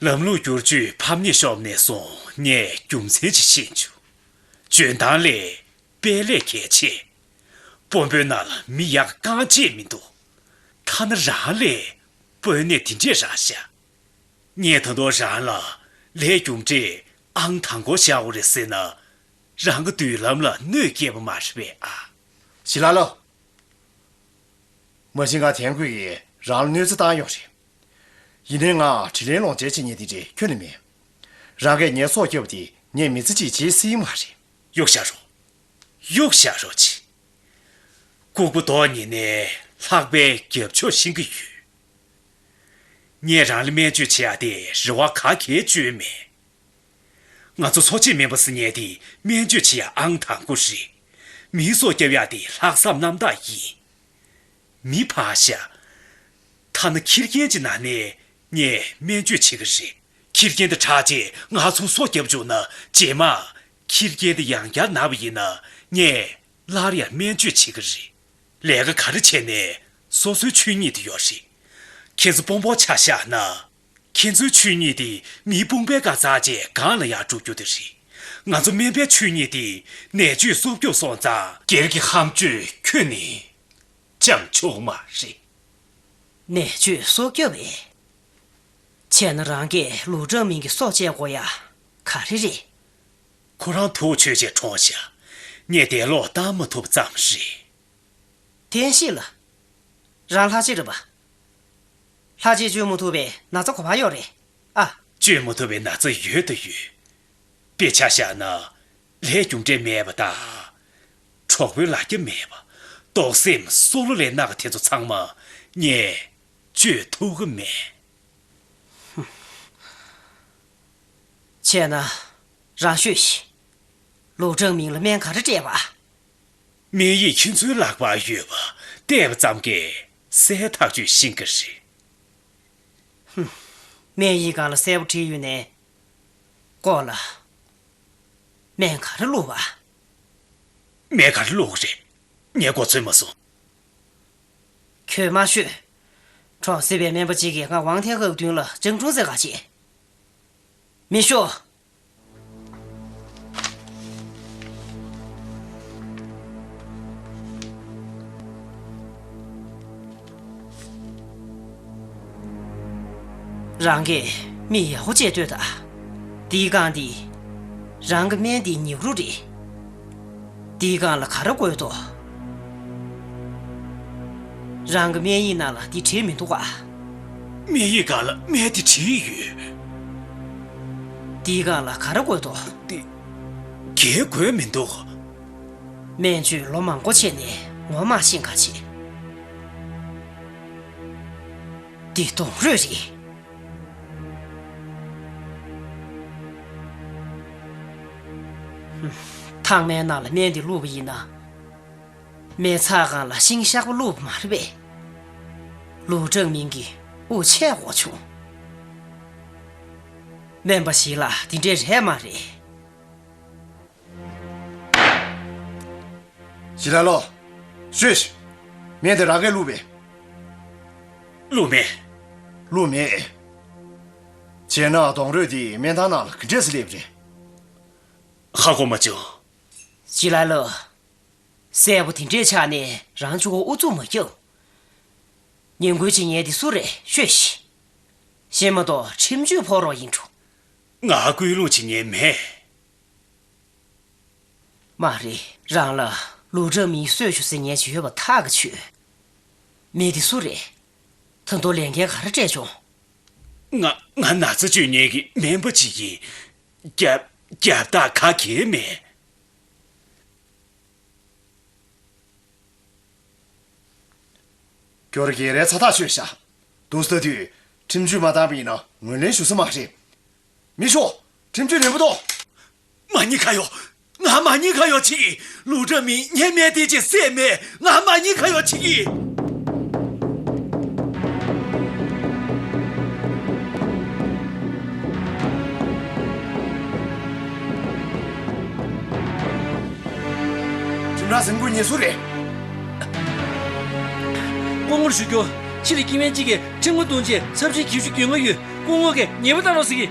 ལམ་ལུགས་བསྒྱུར་བཅོས་ཕམ་ཉེས་ཤོར་ནས་བཟུང་ངས་རྒྱུ་མཚན་ཅིག་ཤེས་བྱུང་། འཇོན་ཐང་ལས་དཔེ་ལས་གལ་ཆེ། དཔོན་པོའི་ནང་ལ་མི་ཡག་རྐང་གཅིག་མི་འདུག་ཐ་ན་རང་ལས་དཔོན་གནས་དེ་འདྲས་རག་ཤག་ངས་ད་དུང་རང་ལ་ལས་རྒྱུ་འབྲས་ཨང་དང་པོ་བཞག་དགོས་རེད་ཟེར་ན། རང་གི་མདུན་ལམ་ལ་གནོད་སྐྱེལ་བ་མ་རེད་པས་ཨ། ཞི་ལ་ལོ། མ་གཞི་ང་དན་ཁོས་ཀྱིས་རང་ལ་གནོད་འཚེ་བཏང་ཡོད་རེད། ཡིན་ནའི་ང་དྲིན་ལན་ལོག་འཇལ་བྱེད་མཁན་དེ་འདྲས་ཁྱོན་ནས་མེད། རང་གིས་ངའི་སྲོག་བསྐྱབས་པ་དེ་ངས་མི་ཚེ་གཅིག་བརྗེད་སྲིད་མ་རེད། གཡུག་བཞག་རོགས། གཡུག་བཞག་རོགས་གྱིས། ལྐུགས་པ་རྡོག་ཉིད་ནས་ལྷགས་པའི་རྒྱབ་ཕྱོགས་ཤེས་ཀྱི་ཡོད། ངས་རང་ལ་སྨན་བཅོས་བྱེད་ཡག་དེ་རེ་བ་ག་གེ་བཅོལ་མེད། ང་ཚོ་འཚོ་བྱེད་སྨན་པ་ཟེར་མཁན་དེ་སྨན་བཅོས་བྱེད་ཡག་ཨང་དང་པོ་རེད། མིའི་སྲོག་སྐྱབས་ཡག་དེ་ལྷག་བསམ་རྣམ་དག་ཡིན། མི་ཕར་བཞག་ཐ་ན་ཁྱི་རྒན་གྱི་ནང་ནས་ངས་སྨན་བཅོས་བྱེད་ཀྱི་རེད། ཁྱི་རྒན་དེ་དྲག་རྗེས་ང་ཚོ་སྲོག་སྐྱབས་བཅུག་ན་རྗེས་མ་ཁྱི་རྒན་དེ་ཡང་བསྐྱར་ན་བ་ཡིན་ན་ངས་སླར་ཡང་སྨན་བཅོས་བྱེད་ཀྱི་རེད། ལས་ཀ་ག་རེ་བྱས་ནས་སོ་སོའི་ཆོས་ཉིད་དེ་ཡོད་རེད། ཁྱེད་ཚོ་དཔོན་པོ་ཆ་བཞག་ན། ཁྱེད་ཚོའི་ཆོས་ཉིད་དེ་མིའི་དཔུང་པའི་སྒང་འཛེགས་བྱས་སྒང་ལ་ཡར་འགྲོ་རྒྱུ་དེ་རེད། ང་ཚོ་སྨན་པའི་ཆོས་ཉིད་དེ་ནད་བཅོས་སྲོག་སྐྱོབ་སོང་ཙང་སྒེར་གྱི་ཧམ་སྤྱོད་ཁྱོན་ནས་བཅང་ཆོག་མ་རེད། ནད་བཅོས་སྲོག་སྐྱོབ་པས། བྱས་ན་རང་གིས་ལུའུ་ཀྲང་མིང་གི་སྲོག་བཅད་དགོས་ཡ་ག་རེ་རེད། ཁོ་རང་དུག་མཆོད་བྱས་གྲོངས་ཤག་ངས་དེ་ལོག་བཏང་མ་ཐུབ་ཙམ་རེད། བསྟན་ཤེས་ལ། རང་ལྷ་རྗེ་རེད་པ། ལྷ་རྗེས་བཅོས་མ་ཐུབ་པའི་ན་ཚ་ག་པར་ཡོད་རེད་ཨ། བཅོས་མ་ཐུབ་པའི་ན་ཚ་ཡོད་དང་ཡོད། དཔེ་ཆ་བཞག་ན་ལས་རྒྱུ་འབྲས་མེད་པ་དང་། གྲོགས་པོའི་ལ་རྒྱ་མེད་པ། རྟོག་སེམས་སྲོག་བླུ་ལས་གནག་པ་དེ་ཚོ་ཚང་མ་ངས་བཅོས་ཐུབ་ཀྱི་མེད། བྱས་ན་རང་ཤོད་ཤིག་ལུའུ་ཀྲང་མིང་ལ་སྨན་ག་རེ་སྤྲད་པ། སྨན་ཡིག་ཁྱེད་ཚོའི་ལག་པར་ཡོད་པ་བལྟས་པ་ཙམ་གྱིས་གསལ་ཐག་ཆོད་ཤེས་ཀྱི་རེད། སྨན་ཡིག་སྒང་ལ་གསལ་པོ་བྲིས་ཡོད་ནའི། ཀོ་ལ། སྨན་ག་རེ་བླུགས་པ། སྨན་ག་རེ་བླུགས་རེད། ངས་གོ་ཚོད་མ་སོང་། ཁྱོད་མ་ཤོད། གྲོང་གསེབ་པའི་སྨན་པ་གཅིག་གིས་ང་ཝང་ཐེ་ཧའེ་མདུན་ལ་སྤྱང་གྲུང་ཟེར་ག་བྱེད། མི་ཤོག་རང་གིས་མི་ཡག་པོ་བྱས་ལྟོས་དང་། འདིའི་སྒང་འདི། རང་གི་སྨན་འདིའི་ཉེ་རུ་རེད། འདིའི་སྒང་ལ་ག་རེ་བཀོད་འདུག་རང་གི་སྨན་ཡིག་ནང་ལ་འདི་བྲིས་མི་འདུག་ག་སྨན་ཡིག་སྒང་ལ་སྨན་འདི་བྲིས་ཡོད། འདིའི་སྒང་ལ་ག་རེ་བཀོད་འདུག་འདི། གའི་དགོས་མི་འདུག་སྨན་བཅོས་ལོ་མང་པོ་བྱས་ནས་ངོ་མ་ཤེས་ག་བྱེད། འདི་སྡོང་རོས་རེད། ཐང་མའི་ནང་ལ་སྨན་འདི་བླུགས་པ་ཡིན་ན། མེ་ཚག་སྒང་ལ་ཤིང་གཤག་པ་བླུགས་པ་མ་རེད་པས། ལུའུ་ཀྲང་མིང་གིས་དབུགས་ཆད་དགོས་བྱུང་། སྨན་པ་ཞིག་ལ་འདི་འདྲས་རེད་མ་རེད། ཞི་ལ་ལོ། ཤོད་ཤིག་སྨན་དེ་རང་གིས་བླུགས་པས། བླུགས་མེད། བླུགས་མེད། བྱས་ན་སྡོང་རོས་དེ་སྨན་ཐང་ནང་ལ་ག་འདྲས་སེ་སླེབས་རེད། ཧ་གོ་མ་བྱུང་། ཞི་ལ་ལོ། གསལ་པོ་དེ་འདྲས་ཆགས་ནས་རང་གཅིག་པོ་ཨུ་ཚུགས་མ་རྒྱབ། ངན་སྐུལ་བྱེད་མཁན་དེ་སུ་རེད་ཤོད་ཤིག་ཤེས་མ་གཏོགས་ཁྲིམས་གཅོད་ཕོག་རོགས་ཡིན་འགྲོ། ང་སྐུལ་སློང་བྱེད་མཁན་མེད། མ་རེད། རང་ལ་ ལུའུ་ཀྲང་མིང་གསོད་བཅུག་ཟེར་ཉན་བྱས་ཡོད་པ་ཐག་གིས་ཆོད། མི་དེ་སུ་རེད། ད་དུང་ལས་འགན་ག་རེ་སྤྲད་བྱུང་། ང་ང་ན་ཚ་བཅོས་ཉན་གྱི་སྨན་པ་ཅིག་ཡིན། རྒྱབ་རྒྱབ་རྟགས་ག་གེ་མེད། སྐྱོར་རྒྱལ་རའི་ཚ་ཐག་ཆོད་ཤག་འདུག་ཟེར་དུས་ཁྲིམས་གཅོད་མ་བཏང་པ་ཡིན་ན་ངོས་ལེན་ཞུ་ས་མ་རེད། མི་ཤོག་ཁྲིམས་གཅོད་ནན་པོ་གཏོང་། མ་ཉེས་ཁ་གཡོག་ང་མ་ཉེས་ཁ་གཡོག་བྱེད་ཀྱི། ལུའུ་ཀྲང་མིང་ངའི་སྨན་དེ་ཅིག་བསད་མེད། ང་མ་ཉེས་ཁ་གཡོག་བྱེད་ཀྱི། ཁྲིམས་ར་ཟིན་དགོས་ཉེས་སུ་རེད། སྐུ་ངོར་ཞུ་རྒྱུ། ཕྱི་ལ་སྐྱེ་དམན་གཅིག་གིས་ཁྲིམས་འགལ་དོན་ཆེད་ཚབས་ཆེའི་གྱོད་གཞི་འགོད་ངེས་ཡོད། སྐུ་ངོ་གིས་ཉེས་པ་བཏང་རོགས་ཟེར་གྱི།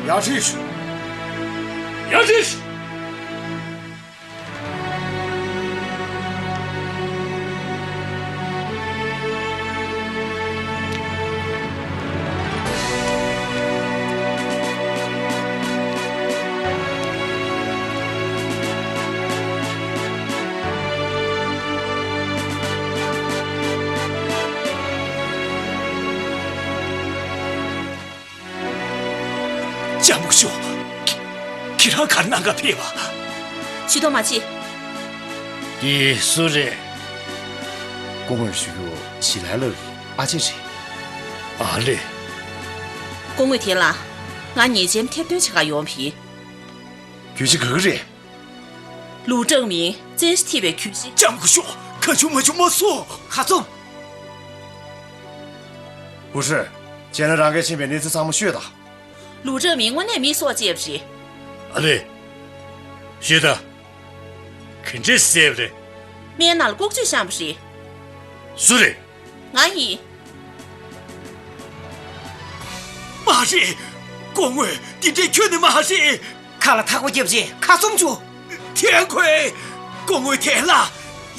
ཡར་ཁྲིད་ཞུ། ཡར་ཁྲིད་ཞུ། ལྕམ་སྐུ་ཞབས། ཁྱེད་རང་ག་རེ་གནང་ག་ཕེབས་པ། ཇུས་གཏོགས་མ་བྱེད། འདི་སུ་རེད། སྐུ་ངོར་ཞུ་རྒྱུ་ཞི་ལའི་ལགས་ཀྱི་ཨ་ཅེ་རེད། ཨ་ལེ། སྐུ་ངོ་དེ་ལ་ང་ཉེས་ཅན་ཐེར་འདོན་བྱེད་ག་ཡོང་བ་ཡིན། གྱོད་གཞི་ག་གི་རེད། ལུའུ་ཀྲང་མིང་བཙན་ཤེད་ཐེབས་པའི་གྱོད་གཞི། ལྕམ་སྐུ་ཞབས། གང་བྱུང་མང་བྱུང་མ་གསུང་། ཁ་བཙུམ། ཧུ་ཧྲི། བྱས་ན་རང་གིས་མཁྱེན་པའི་གནས་ཚུལ་ཚང་མ་ཤོད་དང་། ལུའུ་ཀྲང་མིང་དངོས་གནས་མི་སྲོག་བཅད་པ་རེད། ཨ་ལེ། ཤོད་དང་། ག་འདྲས་བསད་པ་རེད། སྨན་ནང་ལ་ལྐོག་ཇུས་བཤམས་པ་རེད། སུ་རེད། ང་ཡིན། མ་རེད། སྐུ་ངོ་འདི་འདྲས་ཁྱོན་ནས་མ་རེད། ཁ་ལ་ཐག་པ་བརྒྱབ་རྗེས་ཁ་བཙུམ་བཅུག་ཐན་ཁོས། སྐུ་ངོ་དེ་ལ་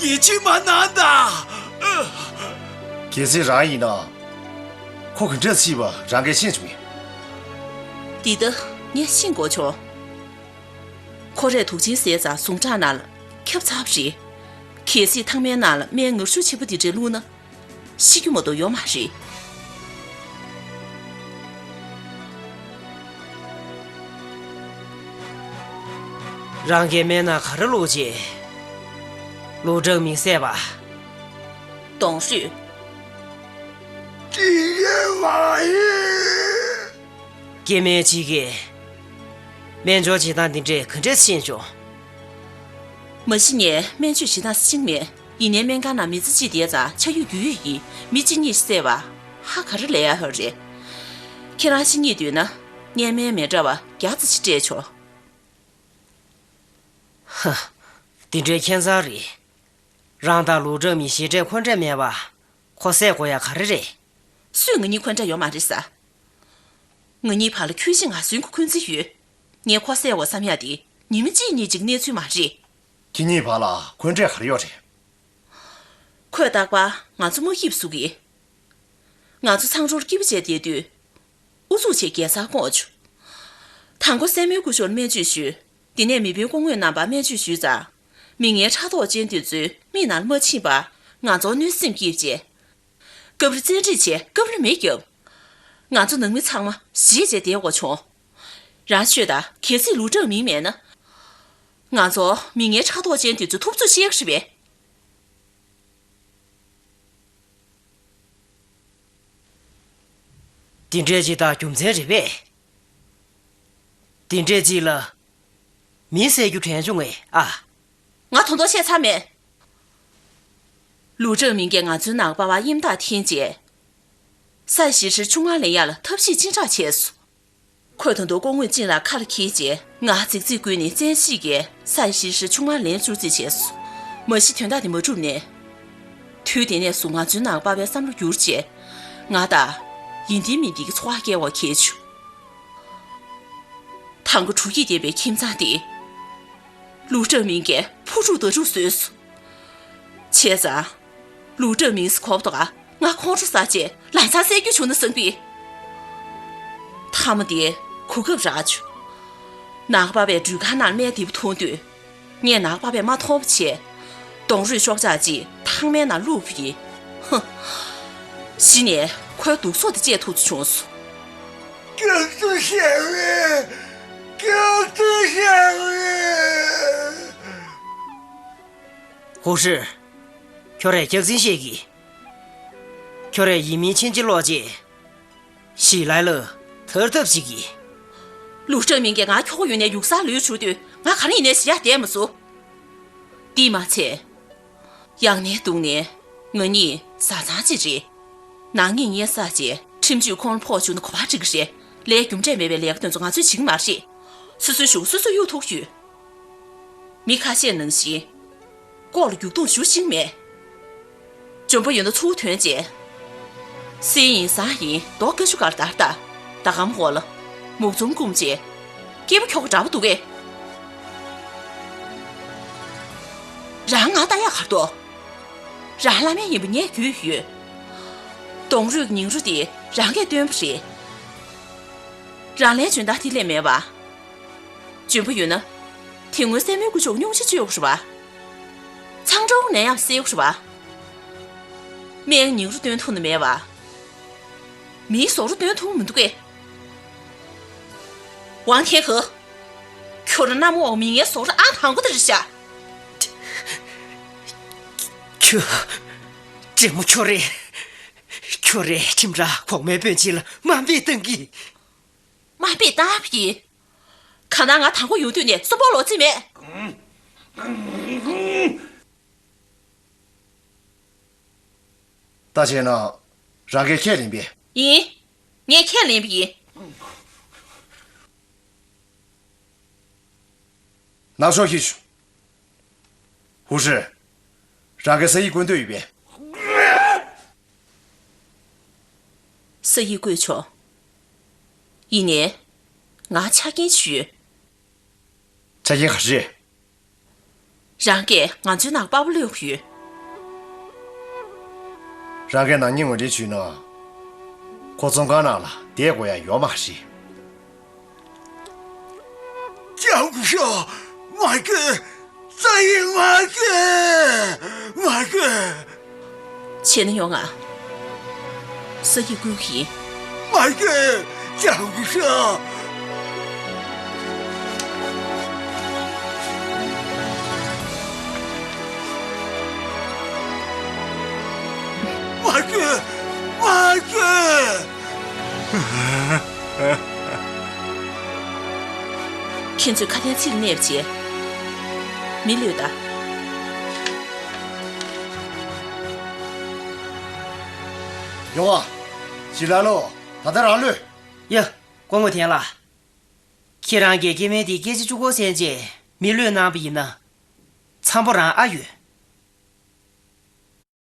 ཡིད་ཆེས་མ་གནང་དང་། གལ་སྲིད་རང་ཡིན་ན། ཁོ་ག་འདྲས་ཤི་བ་རང་གིས་ཤེས་བྱུང་ངས། འདི་ལྟ་ངས་ཤེས་དགོས་བྱུང་། ཁོ་རས་དུག་ཆེན་བཟས་ཙང་ཟུངས་ཁྲག་ནང་ལ་ཁྱབ་ཚར་བ་རེད། གལ་སྲིད་ཐང་མའི་ནང་ལ་སྨན་ངར་ཤུགས་ཆེན་པོ་འདི་འདྲ་བླུགས་ན། ཤི་རྒྱུ་མ་གཏོགས་ཡོད་མ་རེད། རང་གིས་སྨན་ནང་ག་རེ་བླུགས་རྗེས། ལུའུ་ཀྲང་མིང་བསད་པ། གདོང་ཧྲུལ། ཅི་ཡོད་མ་ཡིན། སྐྱེ་དམན་གཅིག་གིས་སྨན་སྦྱོར་བྱེད་སྟངས་འདི་འདྲས་ག་འདྲས་ཤེས་བྱུང་། མ་གཞི་ངས་སྨན་བཅོས་བྱེད་སྟངས་ཤེས་མེད། ཡིན་ནའི་སྨན་ཁང་ནང་མི་ཚེ་གཅིག་བསྡད་ཙང་ཆ་ཡོད་རྒྱུས་ཡོད་ཡིན། མི་གཅིག་གཉིས་བསད་པ་ཧ་ག་རེ་ལས་ཡག་ཡོད་རེད། ཁྱེད་རང་ཤི་སྙིང་འདོད་ན་ངས་སྨན་མི་འདྲ་བ་བརྒྱ་ཙམ་ཞིག་སྤྲད་ཆོག་ཧ། འདི་འདྲའི་ཁྱད་མཚར་རེད། རང་དང་ལུའུ་ཀྲང་མིང་ཞེ་འགྲས་འཁོན་འགྲས་མེད་པ། ཁོ་བསད་དགོས་ཡ་ག་རེ་རེད། སུས་ང་གཉིས་འཁོན་འགྲས་ཡོད་མ་རེད་ཟེར། ང་གཉིས་བར་ལ་ཁྱོད་ཤི་ང་གསོན་གྱི་འཁོན་འཛིན་ཡོད། ངས་ཁོ་བསད་འོ་བསམ་ཡ་དེ་ཉི་མ་གཅིག་གཉིས་ཅིག་གནས་ཚུལ་མ་རེད། ཁྱེད་གཉིས་བར་ལ་འཁོན་འགྲས་ག་རེ་ཡོད་རེད། ཁོས་རྟག་པར་ང་ཚོ་མ་སྐྱིད་པ་བཟོ་གི། ང་ཚོ་ཚང་འགྲོར་སྐྱིད་པ་བྱས་བསྡད་དུས། ཨུ་ཚུགས་བྱས་རྒྱལ་སར་བསྐོང་བྱུང་། དང་པོ་སྲས་མོའི་སྐུ་ཞབས་ལ་སྨན་བཅོས་ཞུས། དེ་ནས་མི་དཔོན་སྐུ་ངོའི་རྣམ་པར་སྨན་བཅོས་ཞུས་ཙང་། མིག་སྔའི་ཕྲག་དོག་ཅན་དེ་ཚོའི་མིག་ནང་ལ་མ་ཕྱིན་པར་ང་ཚོར་གནོད་སེམས་སྐྱེས་བྱས། སྐབས་རེ་བཙན་ཁྲིད་བྱས། སྐབས་རེ་མེ་བརྒྱབ། ང་ཚོ་ནང་མི་ཚང་མ་ཞེད་བྱས་བསྡད་དགོས་བྱུང་། རང་ཤོད་དང་། གལ་སྲིད་ལུའུ་ཀྲང་མིང་མེད་ན། ང་ཚོ་མིག་སྔའི་ཕྲག་དོག་ཅན་དེ་ཚོ་ཐུབ་ཚོད་ཤེས་ཀྱི་རེད་པས། དེ་འདྲས་ཅིག་དང་རྒྱུ་མཚན་རེད་པས། དེ་འདྲས་ཅིག་ལ་མི་བསད་རྒྱུ་དྲན་བྱུང་ངས་ཨ། ང་ད་དུང་བཤད་ཚར་མེད། ལུའུ་ཀྲང་མིང་གིས་ང་ཚོའི་ནང་པ་བར་གཡེམ་རྟགས་འཐེན་རྗེས། སའི་ཞི་ཧྲི་ཆུང་མ་ལེན་ཡག་ལ་ཐབས་ཤེས་ཅི་འདྲ་བྱས་སོང་། ཁོས་ད་དུང་སྐུ་ངོ་ཅིན་ལ་ཁ་ལ་འཁྱེར་རྗེས་ང་རྫིག་རྫིག་བསྐུལ་ནས་བཙན་ཤེད་ཀྱིས་སའི་ཞི་ཧྲི་ཆུང་མ་ལེན་བཅུག་རྩིས་བྱས་སོང་། མ་གཞི་དོན་དག་དེ་མ་གྲུབ་ནས། དུས་དེ་ནས་བཟུང་ང་ཚོའི་ནང་པ་བའི་བསམ་བློ་འགྱུར་རྗེས། ང་དང་། ཡིན་འདི་མིན་འདི་གི་ཚོར་བ་སྐྱེ་བ་གལ་ཆུ། དང་པོ་དྲོ་སྐྱིད་ལྡན་པའི་ཁྱིམ་ཚང་དེ། ལུའུ་ཀྲང་མིང་གིས་ཕོ་ཕྲུག་མདའ་ཕྲུག་བཟོས་སོང་། བྱས་ཙང་། ལུའུ་ཀྲང་མིང་སུ་གོ་བ་ཏོ་ག་ང་ཁོང་ཁྲོ་ཟ་བྱས་ལམ་སང་བསད་རྒྱུ་བྱུང་ན་བསམ་པས། མཐའ་མ་དེ་གོ་སྐབས་རག་བྱུང་། ནག་པ་བས་འགྲུལ་ཁང་ནང་སྨན་འདེབས་མཐོང་དུས། ངས་ནག་པ་བས་མ་མཐོང་བ་བྱས། ལྡོང་རོས་ཤོག་ཆག་ཅིག་ཐང་མའི་ནང་བླུགས་པ་ཡིན། ཧུ། གཞི་ནས་ཁོའི་སྡུག་སོགས་དེ་བཅད་ཐུབ་ཚོད་བྱུང་སོང་། སྐྱབས་སུ་མཆི་བས། སྐྱབས་སུ་མཆི་བས། ཧུ་ཧྲི། ཁྱོད་རས་སྐྱག་རྫུན་བཤད་གི། ཁྱོད་རས་ཡིན་མིན་ཕྱིན་ཅི་ལོག་བྱས། ཞི་ལའི་ལ་ཐར་ཐབས་བྱེད་གི། ལུའུ་ཀྲང་མིང་གིས་ང་ཁྱོ་ག་ཡུལ་ནས་ཡུགས་ས་ལོས་བྱུགས་དུས་ང་ག་རེ་ཡིན་ནའི་ཞི་ཡ་བསྡད་མ་སོང་། དེས་མ་ཚད། ཡང་ནས་དུང་ནས་ང་གཉིས་བཟའ་ཚང་གཅིག་རེད། ནང་ཉིན་ཉལ་ས་བྱས་ཁྲིམས་གཅོད་ཁོང་ལ་ཕོག་བཅུག་ན་གོ་བ་འགྲིག་གི་རེད། ལས་རྒྱུ་འབྲས་མེད་པའི་ལས་ཀ་དེ་ཚོ་ང་ཚོས་བྱེད་ཀྱི་མ་རེད། སོ་སོའི་གཞུག་སོ་སོས་གཡུག་ཐུབ་ཡོད། མི་ཁ་ཤས་ནང་བཞིན། ལྐོག་ལ་རྒྱུག་རྡུང་ཞུ་ཤེས་མེད། འཇོན་པོ་ཡོད་ན་ཚུར་ཐོན་བྱས། སྲིད་ཡིན་བཟང་ཡིན་རྡོ་ཀ་ཆུ་ཀར་དར་ད། ད་གམ་འོག་ལ་མུག་འཛོམས་སྐུམ་བྱས། སྐྱེས་པོ་ཁྱོ་ག་འདྲ་པོ་འདུག་གས། རང་ང་ལྟ་ཡག་ག་རེ་འདུག་རང་བླ་མ་ཡིན་པ་ངས་རྒྱུས་ཡོད། ལྡོང་རོས་ཉིང་རུ་དེ་རང་གིས་བཏོན་པ་རེད། རང་ལན་འཇོན་ཐང་དེ་ལས་མེད་པ། འཇོན་པོ་ཡོད་ན། དེ་སྔོན་སྲས་མོའི་སྐུ་ཕྱོགས་སྙུང་གཞི་བཅོས་དགོས་རེད་པ། ཚང་ཀྲོའུ་ནད་ཡམས་སེལ་དགོས་རེད་པ། སྨན་ཉིང་རུ་བཏོན་ཐུབ་ནི་མེད་པ། མིའི་ཟོག་རོ་བཏོན་ཐུབ་མི་འདུག་གས། ཝང་ཐེན་ཧེ། ཁྱོད་རང་གནམ་འོག་མི་ངན་ཟོག་རོ་ཨང་དང་པོ་དེ་རེད་ཤག་ཁྱོད། དྲེད་མོ་ཁྱོད་རེད། ཁྱོད་རེད་ཁྱིམ་ར་གོང་མའི་སྤུན་མཆེད་ལ་དམའ་འབེབས་བཏང་གི། དམའ་འབེབས་བཏང་བ་ཡིན། གང་ལྟར་ང་དང་པོ་ཡོང་དུས་ནས་གསོན་པོ་ལོག་རྩིས་མེད། ད་བྱས་ན། རང་གིས་ཁས་ལེན་པས། ཡིན། ངས་ཁས་ལེན་པ་ཡིན། ནག་ཕྱོགས་ཤིག་ཞུ། ཧུ་ཧྲི། རང་གིས་ས་ཡིག་བཀོད་འདོད་ཡོད་པས། ས་ཡིག་བཀོད་ཆོག་ཡིན་ནའི། ང་ཆ་རྐྱེན་ཅིག་ཡོད། ཆ་རྐྱེན་ག་རེ་རེད། རང་གིས་ང་ཚོའི་ནང་པར་པ་གློད་དགོས་ཡོད། རང་གིས་ནག་ཉེས་ངོས་འཛིན་བྱུས་ན། ཁོ་བཙོན་ཁང་ནང་ལ་བསྡད་དགོས་ཡ་ཡོད་མ་རེད། ཅང་གུ་ཤོ། མ་གི། ས་ཡིག་མ་གི། མ་གི། བྱས་ན་ཡོང་ང་། ས་ཡིག་བསྐུར་གྱི་ཡིན། མ་གི། ཅང་གུ་ཤོ། མ་གི། མ་གི། ཁྱེད་ཚོས་ཁ་དན་ཚིག་གནས་པ་བྱས། མི་གློད་ད། ཡོང་བ། ཞི་ལ་ལོ། ད་ལྟ་རང་གློད། ཡ། སྐུ་ངོ་ཐན་ལགས། ཁྱེད་རང་གིས་སྐྱེ་དམན་དེའི་སྐད་ཆ་གཅིག་པོ་གསན་རྗེས་མི་གློད་གནང་བ་ཡིན་ན། འཚམ་པོ་རང་ཨ་ཡོད།